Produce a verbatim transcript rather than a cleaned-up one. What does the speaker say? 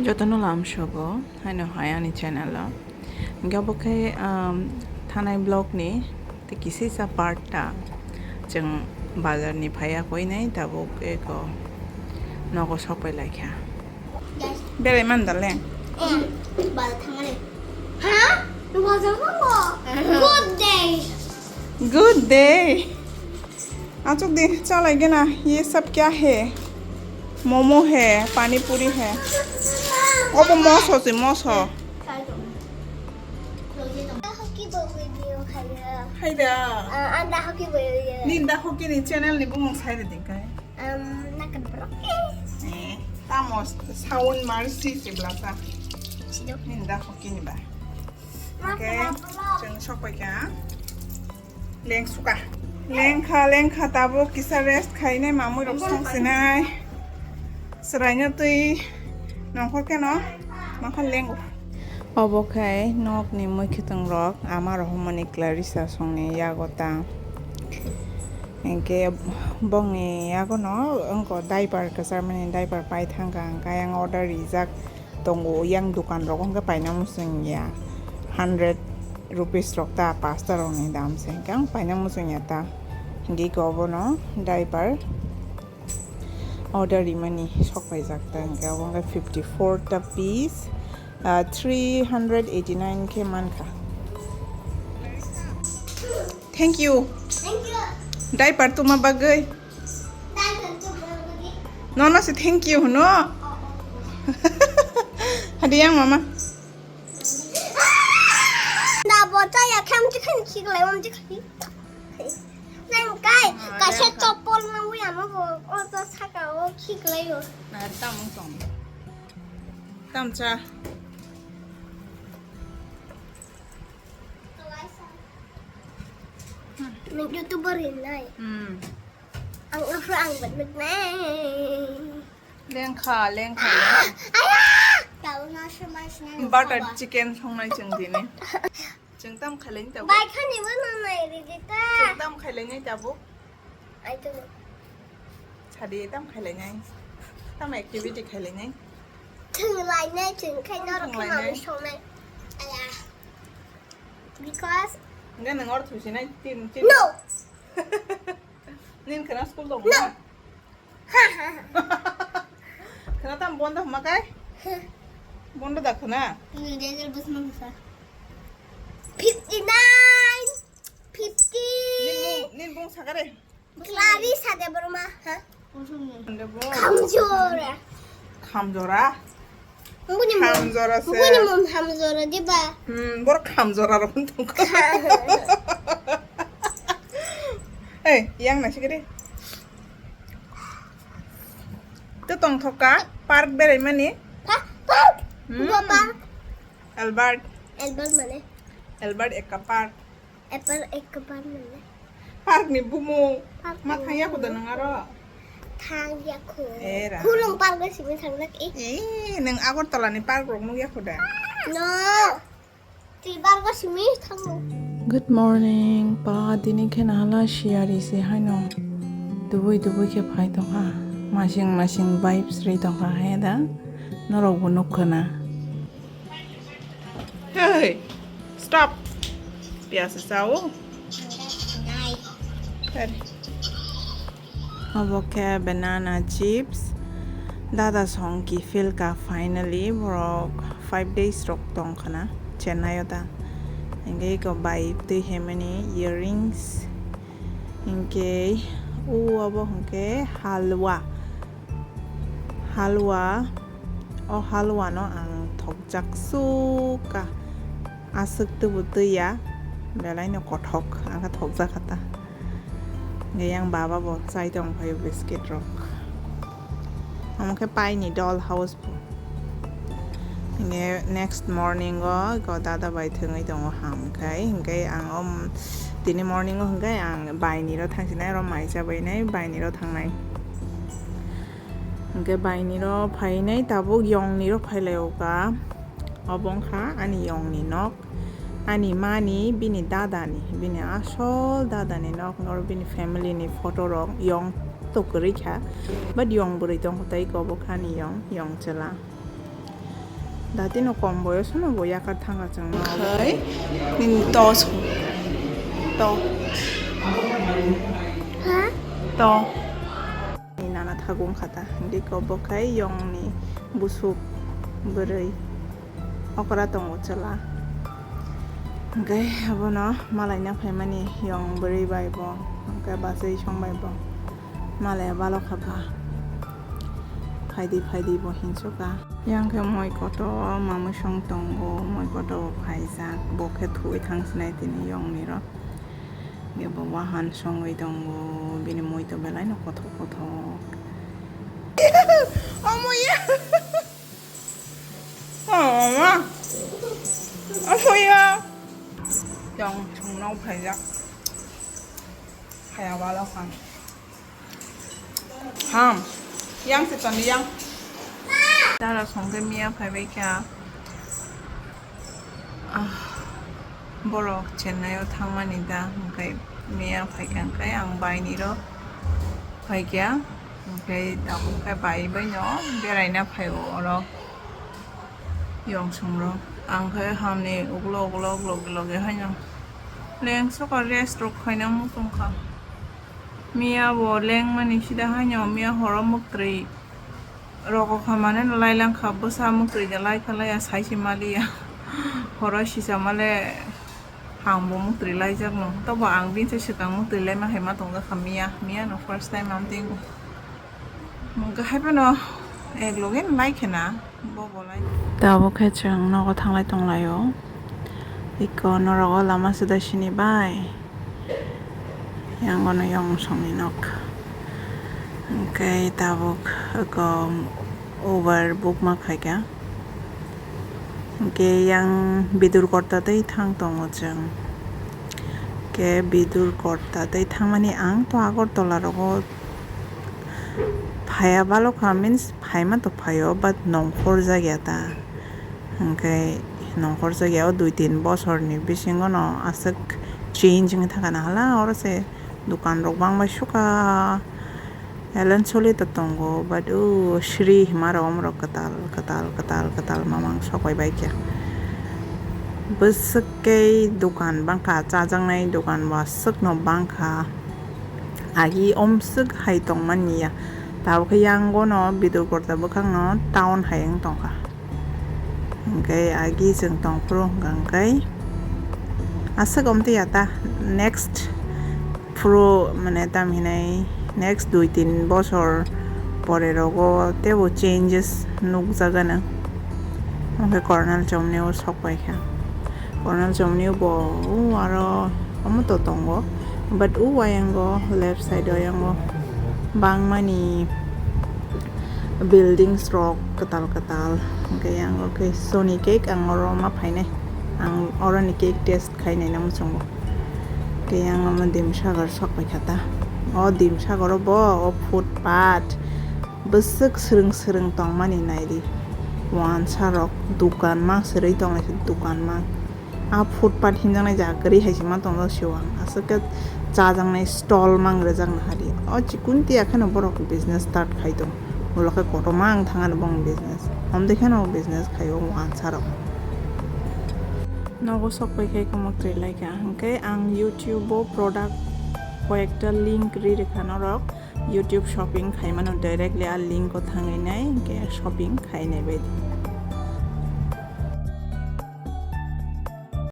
Jotono lamsogo, haino hai ani channel o. Hingke obo khe, um, thanai vlog ni tei kisisa part ta. Chwng bazar ni phaiya koi nai, tabuk eko nogo sokpai laikha. Yes. Berai man da le? Eh, bazar thangani. Ha? Bazar thango? Good day. Good day. Achuk di, chalai gena, ye sab kya hai? Momo hai, pani puri hai. Obo moso si, moso. Hai da. Anda hoki bo video khaiya. Hai da. Ah, anda hoki bo video. Ninda hoki ni channel ni bumung sai de kai. Um, nakan broke. Eh, tamo sound mercy si blasa. Sido. Ninda hoki ni ba. Okay, chwng sokpai kha. Lengsuka. Lengkha, lengkha, tabuk kisa rest khainai, mamui rok songsinai. Swraino twi nongkhor kheno, nongkhor lengo. Obo khai nokni mwkhwtwng rok, ama rohormani Clarissa songni yago ta. Hinkhe bongni yagono wngkha diaper kwcharmani, diaper pai thangkha, hwnkhe ayang order rijak. Tongo, yang dukan rok hwnkhe paina muchung ya, hundred rupees rok ta, pasta rok ni dam se hwnkhe ang paina muchung ya ta. Hingke iko obono diaper order rimani sok paijak ta, hingke obo hwnkhe fifty four ta piece, ah, three hundred eighty nine khe mankha. Thank you. Thank you. Diaper tuma bagwi. Nono se thank you hwno. Hadi yang mama. Da bota ya kham chikhani khiklai om chikhani. Nang kai kaisa chopol nang wi amo bo o to saka o khiklai o. Na tam tong. Tam cha. Nang YouTuber hinai. Hmm. Ang ufru ang bet bet nai. Lengkha, lengkha, lengkha. Aya! Tahu nasi mas nai. Butter chicken songnai chwng dini. Chwng tam khailai tabuk. Bai khani bo nang nai ridi ta. Chwng tam khailai nai tabuk. Ai to. Sadi tam khailai nai. Tam activity khailai nai. Chwng lai nai chwng khai norok khai mami songnai. Aya. Because. Nge nang or thusi nai tin tin. No. Nin khana school dong na? Khana tam bondo hma kai? Bondo da khana? Ni result bus mang sa. Fifty nine, fifty. Nin bung, nin bung sakare. Clarissa Debbarma, ha? Ande bo. Khamjora. Khamjora? Buni mom. Hamjora se. Buni mom hamjora diba? Hmm, bor hamjora ro tong. Ei, yang na sikiri. To tong thoka park berai mani. Pa, park. Hmm. Go park. Albert. Albert mane. Albert ekka park. Apple ekbar mane. Park ni bumung. Park ni bumung. Ma thang ya khuda nang aro? Thang ya khu. Eh, ra. Khulung park ni simi thang jak i. Eh, nang Agartala ni park rok nuk ya khuda? No. Twi park o simi thango. Good morning, pa dini khe nahala siyari se haino. Dubui dubui khe phai tongkha. Masing masing vibes ri tongkha he da. Norok bo nuk khana. Hey, stop. Piyas sao. Obo khe banana chips. Dada song kiphil ka finally borok five days rok tong khana Chennai o da. Hingke eko bai twi hemani earrings. Hingke o obo hingke halwa. Halwa, o halwa no ang thokjak sukha, aswk tubu twi ya, belai no kothok, ang khe thokjak kha ta. Hingke yang baba bo chai tong phaio biscuit rok. Omo khe pai ni doll house bo. Hingke next morning o eko dada bai thwngwi tongo ham khai, hingke ang o tini morning o hingke ang bai ni ro thang sinai, oro mai cha bai nai, bai ni ro thang nai. Hingke bai ni ro phai nai, tabuk yong ni ro phai lai o ka. Obo wngkha ani yong ni nok, ani mani, bini dada ni, bini asol dada ni nok, oro bini family ni photo rok, yong to kwrwi kha, but yong bwrwi tong kha tei eko obo kha ani yong, yong chwla. Dati no kom boyoso no bo yakar thanga chwng no. Khai, nini to song. To. Ha? To. Ni nana thagung khata. Diko bo khai yong ni busuk bwrwi. Okra tongo chwla. Hwnkhe abono malaina phaimani yong bwrwi bai bo. Hwnkhe bachwi song bai bo. Malaya balo kha ba. Phaidi phaidi bo hinsuka. Yang khe moi koto mamwi song tongo, moi koto bo phaijak, bo khe thuwi thang sinai tini yong ni ro. Ge bo wahan songwi tongo, bini moi to belai no kothok kothok. Omoya. Oma. Omoya. Yong song no phaijak. Phaya balo kha. Ham, yang se toni yang. Dara songke miya phai bai kha. Ah, borok Chennai o thangmani da, hwnkhe miya phai kha, hwnkhe ang bai ni ro phai kha, hwnkhe tabuk khe bai bai no beraina phai o oro. Yong song ro, ang khe hamni ukulok ukulok logi logi haino lengsoka rest rok khaina muchung kha. Miya bo lengmani sida haino miya horo muktri rogo kha mane no lai lang kha, bwsa muktri da lai kha lai ya sai se mali ya. Horo sisa male ang bo muktri lai jak no, tobo ang bini se swkang muktri lai ma hai ma tong jak kha miya, miya no first time am twi. Hwnkhe hai phano ek loge no lai khe na, bo bo lai. Tabuk khe chwng nogo thanglai tonglaio. Iko norok o lama suda sini bai. Yang bono yong songni nok. Hwnkhe tabuk iko Uber book ma khaikha. Hwnkhe yang Bidurkot tei thang tongo chwng. Hwnkhe Bidurkot tei thangmani ang to Agartala rogo phaiya balo kha, means phaima to phaio, but nongkhor jak ya ta. Hwnkhe nongkhor jak ya o dui tin bosorni bisingo no aswk change wngwi thangkha na hala oro se dukan rok bang bai suka. Elen soli to tongo, but o sri hima rok omorok kwtal, kwtal, kwtal, kwtal mamang sok bai bai khe. Bwswk khe dukan bangkha, chajaknai dukan bo aswk no bangkha. Agi omswk hai tongmani ya. Tabuk khe yango no Bidurkot bwkhak no town hai wng tongkha. Hwnkhe agi chwng tongphuru hwnkha hwnkhe aswk omtwi ya ta next phuru mane tam hinai next dui tin bosor pore rogo teibo changes nukjagano. Hwnkhe Colonel Chomni o sok paikha. Colonel Chomni bo o aro omo to tongo, but o ayango left side o ayango bangmani buildings rok kwtal kwtal. Hwnkhe ayango khe Sony cake ang oro ma phainai, ang oroni cake taste khainai na muchungo. Hwnkhe ayango omo Dimsagar sok paikha ta. O Dimsagaro bo o footpath bwswk swrwng swrwng tongmani naidi. Wansa rok dukan mang swrwi tonglaisi dukan mang. A footpath hinjaknai jaga kwrwi hai se ma tongjak sio ang. Aswk khe chajaknai stall mang rwjak nahadi. O chikun tiya kheno borok business start khai tong. Ulo khe kotorma ang thang ani bong business. Omtwi kheno business khai o wansa rok. Nogo sok pai khai kwmwk twi lai kha. Hwnkhe ang YouTube o product koyekta link ri rwkha norok. YouTube shopping khaimano directly a link o thangwi nai, hwnkhe shopping khainai baidi.